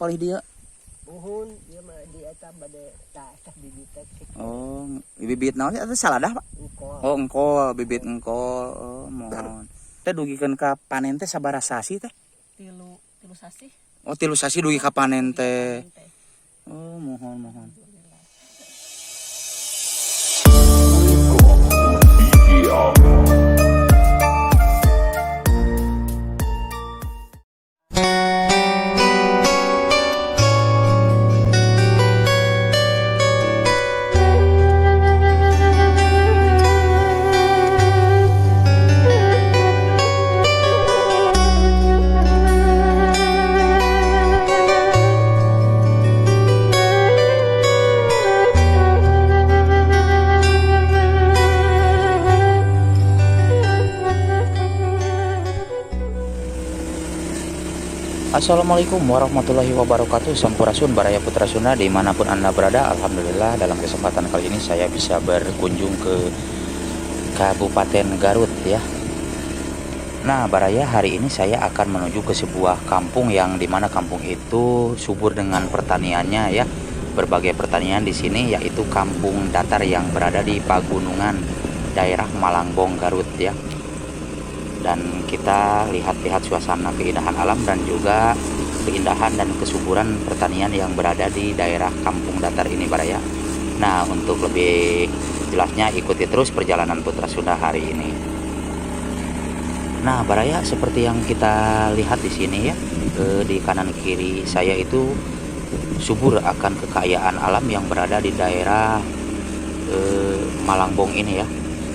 Palih dieu. Muhun ieu mah di eta bade tah eta bibit teh. Oh, bibit naon sih? Eta saladah, Pak? Engkol. Oh, engkol, bibit engkol. Oh, mohon. Teh dugikeun ka panen teh sabaraha sasi teh? Tilu tilu sasih. Oh, 3 sasi dugi ka panen teh. Panen teh. Oh, mohon mohon. Assalamualaikum warahmatullahi wabarakatuh. Sampurasun Baraya Putra Sunda dimanapun Anda berada. Alhamdulillah dalam kesempatan kali ini saya bisa berkunjung ke Kabupaten Garut ya. Nah Baraya, hari ini saya akan menuju ke sebuah kampung yang dimana kampung itu subur dengan pertaniannya ya. Berbagai pertanian di sini, yaitu Kampung Datar yang berada di Pagunungan daerah Malangbong, Garut ya. Dan kita lihat-lihat suasana keindahan alam dan juga keindahan dan kesuburan pertanian yang berada di daerah Kampung Datar ini Baraya. Nah untuk lebih jelasnya ikuti terus perjalanan Putra Sunda hari ini. Nah Baraya, seperti yang kita lihat di sini ya, di kanan kiri saya itu subur akan kekayaan alam yang berada di daerah Malangbong ini ya.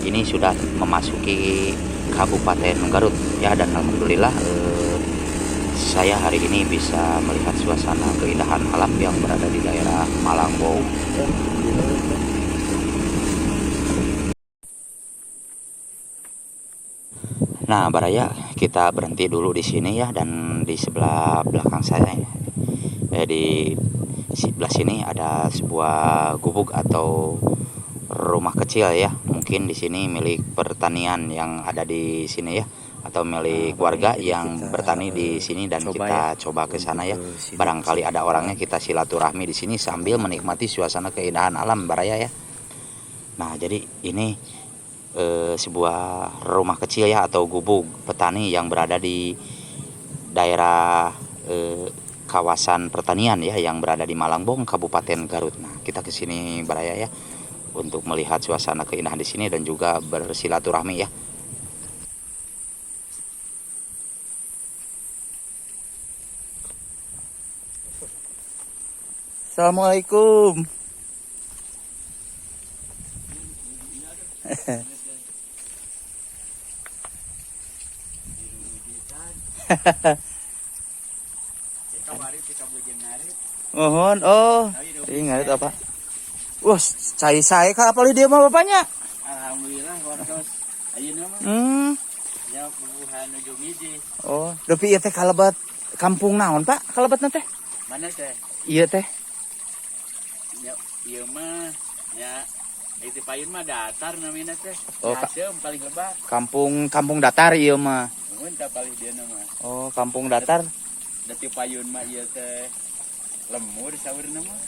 Ini sudah memasuki Kabupaten Garut ya, dan alhamdulillah saya hari ini bisa melihat suasana keindahan alam yang berada di daerah Malangbong. Nah Baraya, kita berhenti dulu di sini ya, dan di sebelah belakang saya ya, di sebelah sini ada sebuah gubuk atau rumah kecil ya, mungkin di sini milik pertanian yang ada di sini ya, atau milik warga yang Kita, bertani di sini, dan coba kita ya, coba ke sana ya. untuk ke sini. Barangkali ada orangnya, kita silaturahmi di sini sambil menikmati suasana keindahan alam Baraya ya. Nah jadi ini sebuah rumah kecil ya atau gubuk petani yang berada di daerah kawasan pertanian ya, yang berada di Malangbong, Kabupaten Garut. Nah kita ke sini Baraya ya untuk melihat suasana keindahan di sini dan juga bersilaturahmi ya. Assalamualaikum. Mohon, oh, ini ngarit apa? Wah, cai saya ka apalagi dia mah bapaknya. Alhamdulillah wartos ayeuna mah nya puguhan ujung hiji. Oh, dupi ieu teh kalebat kampung naon, Pak? Kalebatna teh? Mana teh? Ieu teh. Nya ieu mah nya itu payun mah datar namina teh. Oh, Haseum paling lebak. Kampung datar ieu mah. Mun tah palih dieu mah. Oh, kampung datar. Da ti payun mah ieu teh lemur saurna mah.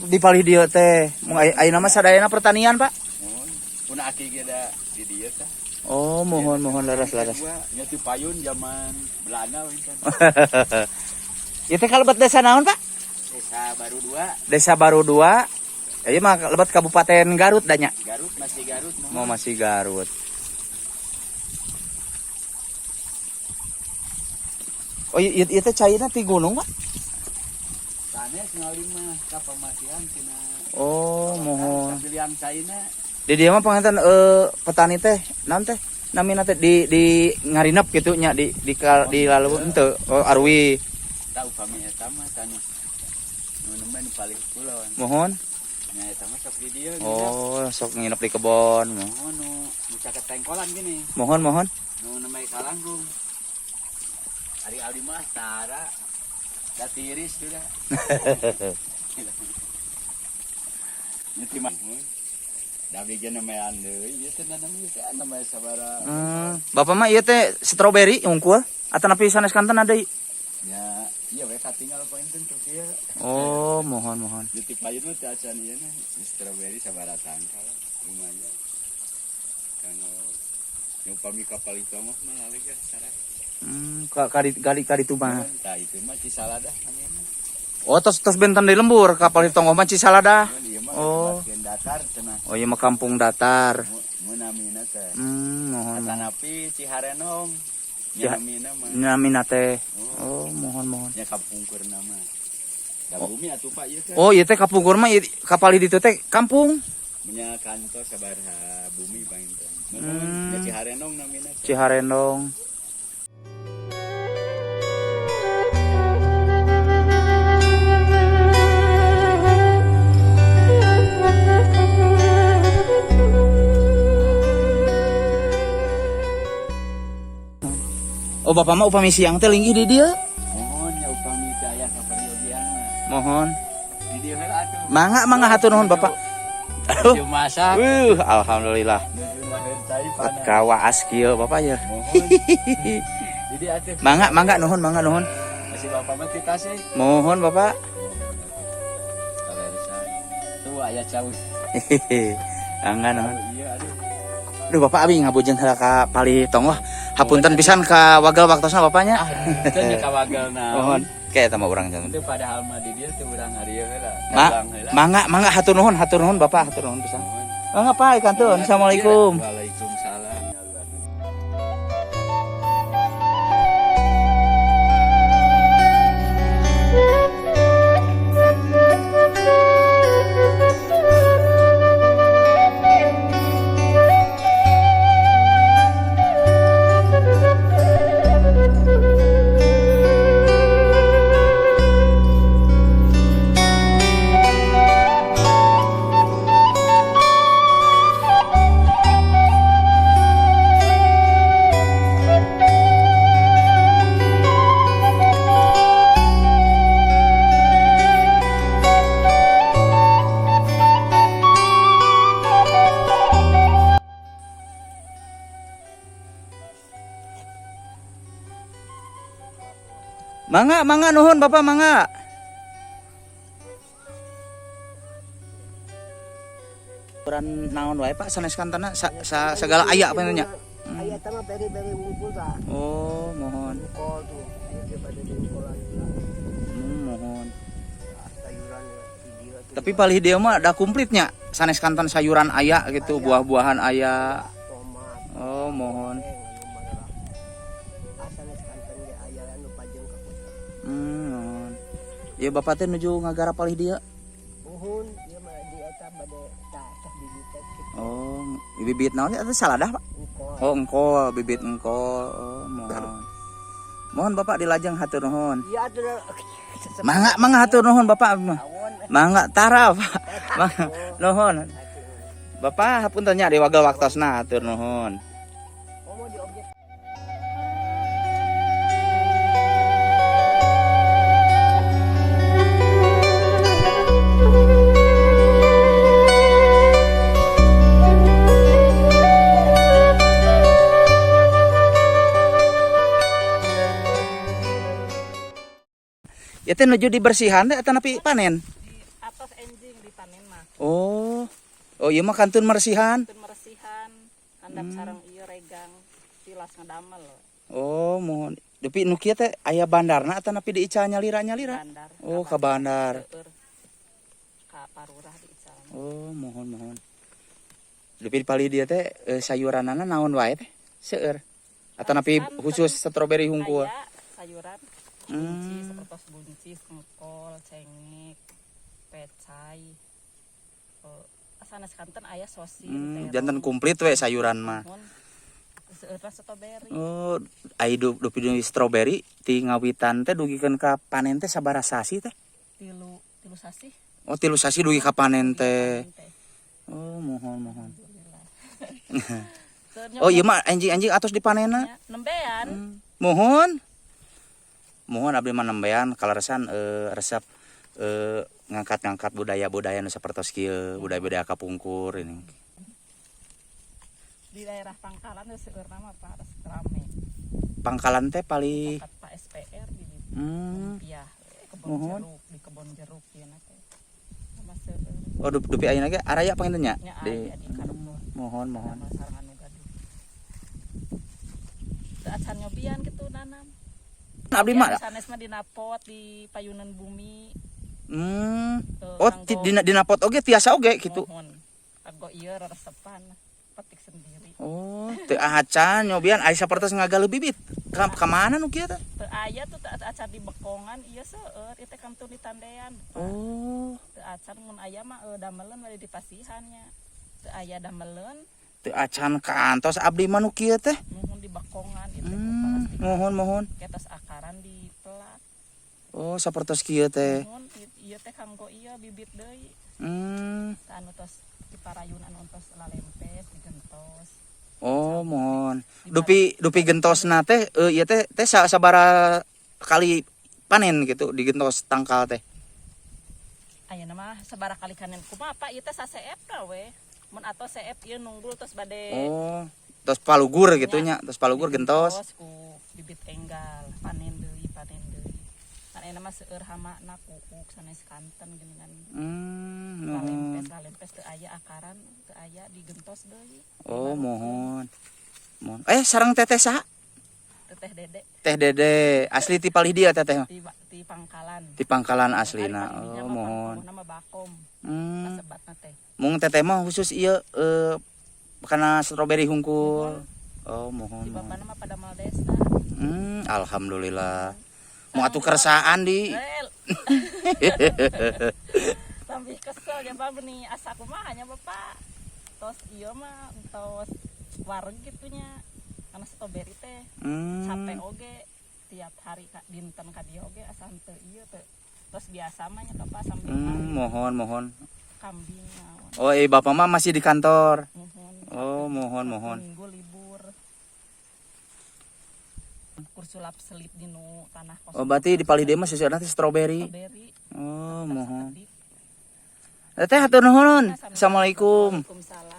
Di palih dieu teh. Mun ayeuna mah sadayana pertanian, Pak. Mun pun aki ge da di dieu tah. Oh, mohon mohon laras-laras. Nya ti payun zaman Belanda we kan. Ieu teh kalebat desa naon, Pak? Desa Baru 2. Desa Baru 2. Ieu mah kalebat Kabupaten Garut da nya. Garut, masih Garut mah. Mau masih Garut. Oh, ieu teh cairna ti gunung, Pak? Sanes ngalima ka pamasihan tina. Oh, mohon. Pilihan cairna. Di dieu mah panganten petani teh naon teh? Namina teh di ngarinep gitu nya di lalu henteu. Oh, arwi. Tah upami eta mah tanu nu nemen palih kulon. Mohon. Nya eta mah sok di dieu nginep. Oh, sok nginep di kebon. Mohon nu caket tengkolan gini. Mohon, mohon. Nu nembe kalanggung. Ari abdi mah tara. Da tiris sudah. Nya ti mah. Da abdi ge nemean deui, ieu teh nanam ieu teh namanya sabaraha. Bapak mah ieu teh strawberry unggul atau napi sanes kanten ada? Nya, iya we katinggal panginten tuh kieu. Oh, muhun muhun. Di payun mah teu acan ieu na strawberry sabaraha tangkal lumayan. Kanggo upami ka palih tonggoh mah laleg ya sarah. Ka ka ka ka ditu mah. Tah itu mah Cisaladah namina. Oh, tos tos benten di lembur ka palih tonggoh mah Cisaladah. Ieu mah Oh. bagian datar cenah. Oh, ieu mah kampung datar. Munamina teh. Muhun. Atanapi Ciharenong. Nya namina mah. Namina teh. Oh, muhun muhun. Nya kapungkurna mah. Da bumi atuh Pak ieu teh. Oh, ieu teh kapungkur mah ieu kapalih ditu teh kampung. Nya kantor sabaraha bumi panginten. Nya Ciharenong namina teh. Ciharendong. Oh, bapak mah upami siang teh linggih di dieu. Muhun nya upami teu aya kaperyogian mah. Muhun. Di dieu heula atuh. Mangga mangga hatur nuhun bapak. Nuju masak. Alhamdulillah. Nuju maheur cai panas. Kawaas kieu bapak ya. Muhun. Di dieu atuh. Mangga mangga nuhun mangga nuhun. Masih bapak mah ti Tasik. Muhun bapak. Kaleresan. Tuh aya cau. Mangga nuhun. Iya aduh. Duh bapak abi ngabujeng heula ka palih tonggoh. Hapunten pisan ka wagel waktosna bapaknya. Teu nya kawagel naon. Muhun. Kayak tambah urang jangan. Itu padahal mah di dieu teu urang ari heula. Ma, Dagang heula. mangga mangga hatur nuhun bapak hatur nuhun pisan. Muhun. Mangga Pak kantun. Assalamualaikum. Waalaikumsalam. Mangga mangga nuhun bapak mangga. Ukuran naon wae Pak sanes kantana sa, sa, segala aya apa nya? Aya teh mah beri-beri wungkul tah. Oh, muhun. Engkol tuh. Ieu ge bade diengkolan. Muhun. Sayuran ya, di dieu tuh. Tapi palih dieu mah da komplitnya. Sanes kantan sayuran aya gitu, buah-buahan aya. Tomat. Oh, muhun. Anu marah. Asanes kanten ge aya anu pajeng ka kota. Muhun. Ya bapak teh nuju ngagarap palih dieu. Muhun ieu mah di eta bade tah tah bibit teh kitu. Oh, bibit naon eta saladah, Pak? Engkol. Oh, engkol, bibit engkol. Oh, muhun. Muhun bapak dilajeng hatur nuhun. Iya atuh. Mangga mangga hatur nuhun bapak mah. Awon. Mangga tara Pak. Mangga nuhun. Bapak hapunten nya diwagel waktosna hatur nuhun. Komo di objek. Ya teh nuju dibersihan teh atanapi panen? Di atas enjing dipanen mah. Oh. Oh ieu mah kantun mersihan. Teu meresihan handap sareng ieu regang tilas ngadamel Oh, muhun. Tapi nu kieu teh aya bandarna atanapi diical nyalira-nyalira? bandar. Oh, ka bandar. Seueur. Ka parurah diical. Oh, muhun muhun. Dupi palih dieu teh sayuranana naon wae teh? Seueur. Atanapi khusus stroberi hungkul. Aya sayuran buncis, sapertos buncis, engkol, cengek, pecai. Sanes kanten aya sosin, terong. Janten komplit we sayuran mah. Mun seueurna strawberry. Oh, ai dupi di strawberry ti ngawitan teh dugikeun ka panen teh sabaraha sasi teh? Tilu tilu sasih. Oh, 3 sasi dugi ka panen teh. Panen teh. Oh, muhun muhun. Alhamdulillah. Seueurnya Oh, ieu mah anjing-anjing atos dipanenna. nya nembean. Muhun. Muhun abdi mah nembean kaleresan resep ngangkat-ngangkat budaya-budaya nu sapertos kieu, budaya-budaya kapungkur ini. Di daerah Pangkalan teh seueurna mah Pak resep rame. Pangkalan teh palih Tempat Pak SPR di ditu. Rupiah kebon Muhun. jeruk di kebon jeruk ieu na teh. Sama seueur. Oh, dupi ayeuna ge araya panginten nya? Nya Di aya di karebon. Mohon, mohon. Sama sareng anu gaduh. Teu acan nyobian kitu nanam. Abdi mah. Ya, sanes mah dina pot di payunan bumi. Oh, dina pot oge tiasa oge kitu. Muhun. Kanggo ieu reresepan petik sendiri. Oh, teu acan nyobian ari sapertos ngagaleuh bibit. Ka mana nu kieu teh? Teu aya tuh teu acan di bekongan ieu seueur ieu teh kantun di tandean. Oh, Teu acan mun aya mah dameleun bade dipasihan nya. Teu aya dameleun teu acan kantos abdi mah nu kieu teh. muhun di bekongan ieu teh plastik. Muhun, muhun. Ketos akaran di pelak. Oh, sapertos kieu teh. Muhun ieu teh kanggo ieu bibit deui. Teu anu tos diparayun anu tos lalempes digentos. Oh, mohon. Dupi dupi gentosna teh ieu teh teh sabaraha kali panen gitu digentos tangkal teh. Ayeuna mah sabaraha kali kanen kumaha Pak ieu teh saseep ka we. Mun atos seep ieu nunggul tos bade Oh, tos palugur gitu nya, tos palugur gentos. Ku bibit enggal panen deui panen deui. Kan ayeuna mah seueur hamana kuuk sanes kanten geuningan. Muhun. Lalempes lalempes teu aya akaran teu aya digentos deui. Oh, mohon. Mohon. Sareng teteh saha? Teteh Dede. Teh Dede, asli ti palih dieu teteh mah. Di Pangkalan. Ti Pangkalan aslina. Ari Oh, mohon. Nama Bakom. Kasebatna teh. Mung teteh mah khusus ieu kana stroberi hungkul. Oh, mohon. Di Mohon. bapana mah pada mal desa. Alhamdulillah. Mau atuh kersaan di. Sampai kesel ya Pak benih asa kumaha nya Bapak. Tos ieu mah tos wareg gitu nya. Karena stroberi teh capek oge tiap hari ka dinten ka dieu oge asa henteu ieu teh. Tos biasa mah nya Bapak sambil Mohon, mohon. Kambing naon. Oh, bapak mah masih di kantor. Muhun. Oh, mohon, mohon. Minggu libur. Kursulap selip di nu tanah kosong. Oh, berarti di palih dieu mah sesuatu nanti stroberi. Stroberi. Oh, mohon. Sakedik. Teteh hatur nuhun. Assalamualaikum. Waalaikumsalam.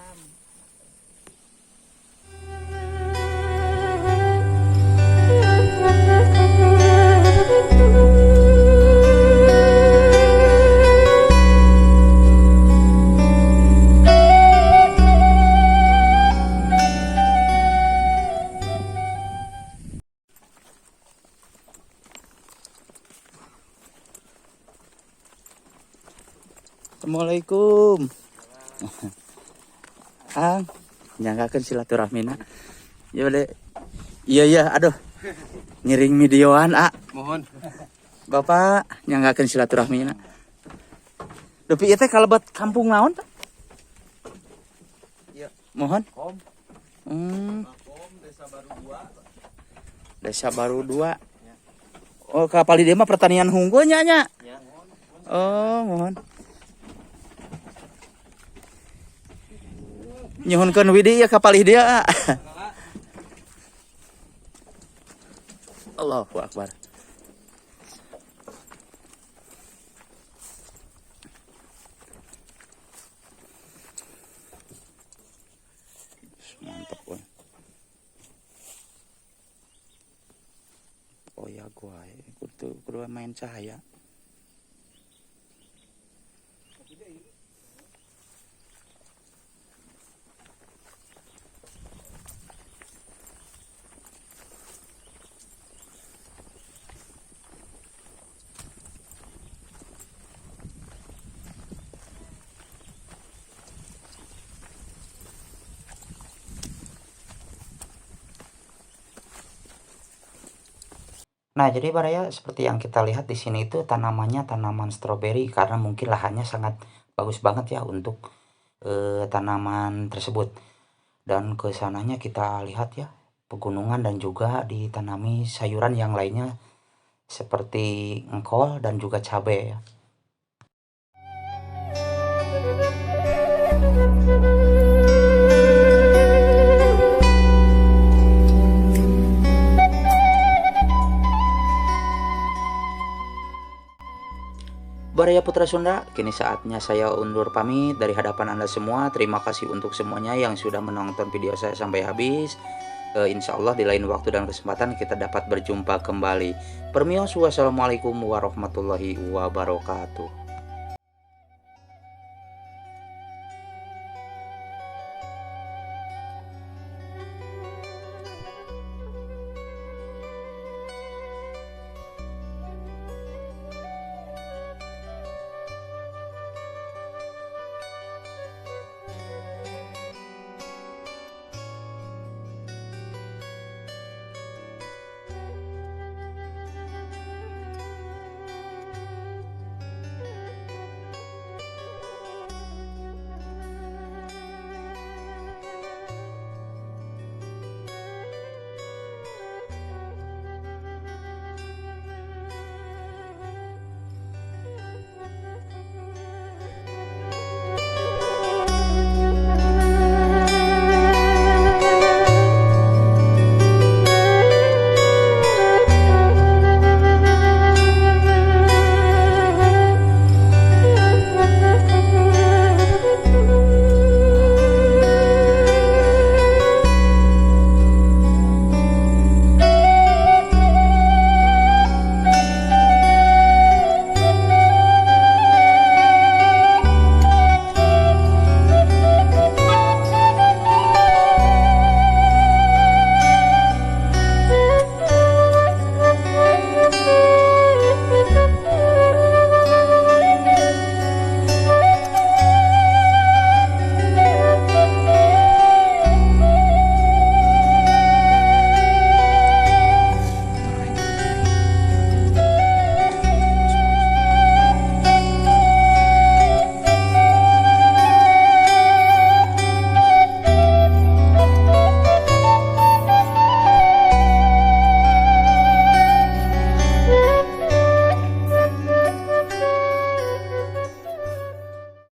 Assalamualaikum. Ang, nyanggakeun silaturahmina. Ya boleh. Iya iya, aduh. Ngiring videoan, ah. Mohon. Bapak nyanggakeun silaturahmina. Dupi ieu teh kalebet kampung naon, Pak? Iya. Mohon. Kom. Kom Desa Baru 2. Desa Baru 2. Oh, ka palih dieu mah pertanian hungkul nya nya. Ya. Oh, mohon. Nyuhunkeun widi ya ka palih dieu. Ah. Allahu Akbar. Mantap, woy. Oh ya gua kudu kudu main cahaya. Nah, jadi Baraya seperti yang kita lihat di sini itu tanamannya tanaman stroberi karena mungkin lahannya sangat bagus banget ya untuk tanaman tersebut. Dan ke sananya kita lihat ya pegunungan dan juga ditanami sayuran yang lainnya seperti engkol dan juga cabai ya. Baraya Putra Sunda, kini saatnya saya undur pamit dari hadapan Anda semua. Terima kasih untuk semuanya yang sudah menonton video saya sampai habis. Insya Allah di lain waktu dan kesempatan kita dapat berjumpa kembali. Permios, wassalamualaikum warahmatullahi wabarakatuh.